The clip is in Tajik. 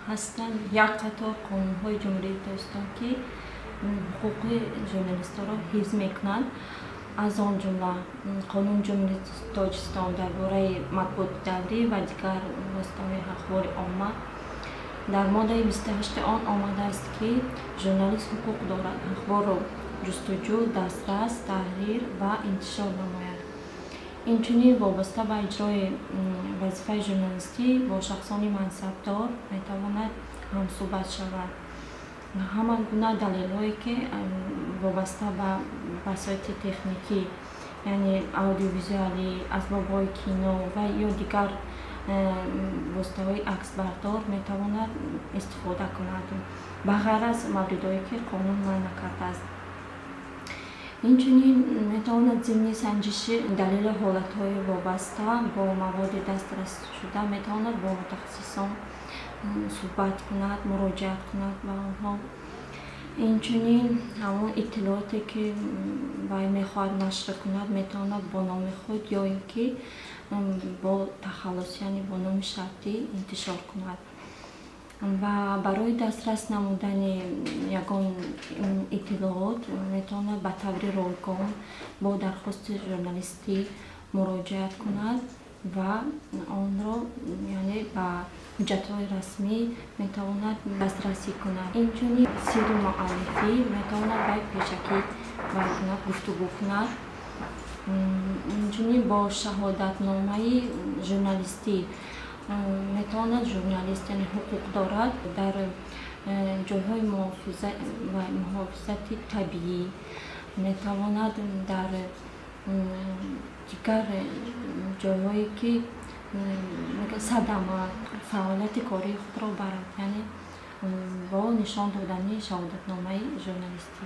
Ҳастанд як қатор қонунҳои Ҷумҳурии Тоҷикистон, ки ҳуқуқи журналистҳоро ҳифз мекунанд. Аз он ҷумла Қонуни Ҷумҳурии Тоҷикистон дар бораи матбуоти даврӣ ва дигар воситаҳои ахбори омма. Дар моддаи 28-и он омадааст, ки журналист ҳуқуқ дорад ахборро ҷустуҷӯ, дастрас, таҳрир ва интишор намояд. Инчунин вобаста ба иҷрои вазифаи журналистӣ бо шахсони мансабдор метавонад ҳамсӯҳбат шавад. Ҳама гуна далелҳое, ки вобаста ба васоити техникӣ, яъне аудиовизуалӣ, асбобҳои кино ва ё дигар воситаҳои аксбардор метавонад истифода кунад, ба ғайр аз мавридҳое, ки қонун манъ накардааст. Инчунин метавонад зимни санҷиши далели ҳолатҳои вобаста бо маводи дастрасшуда метавонад бо мутахассисон суҳбат кунад, муроҷиат кунад ба онҳо. Инчунин ҳамон иттилооте, ки вай мехоҳад нашр кунад, метавонад бо номи худ ё ин ки бо тахаллус, яъне бо номи шартӣ интишор кунад. Ва барои дастрас намудани ягон иттилоот метавонад ба таври ройгон бо дархости журналистӣ муроҷиат кунад ва онро, яъне ба ҳуҷҷатҳои расмӣ метавонад дастрасӣ кунад. Инчунин сирри муаллифӣ метавонад вай пешакӣ вай кунад, гуфтугӯ кунад. Инчунин бо шаҳодатномаи журналистӣ метавонад журналист, яъне ҳуқуқ дорад дар ҷойҳои муҳофизати табиӣ, метавонад дар дигар ҷойҳое, ки садама, фаъолияти кории худро барад, яъне бо нишон додани шаҳодатномаи журналистӣ.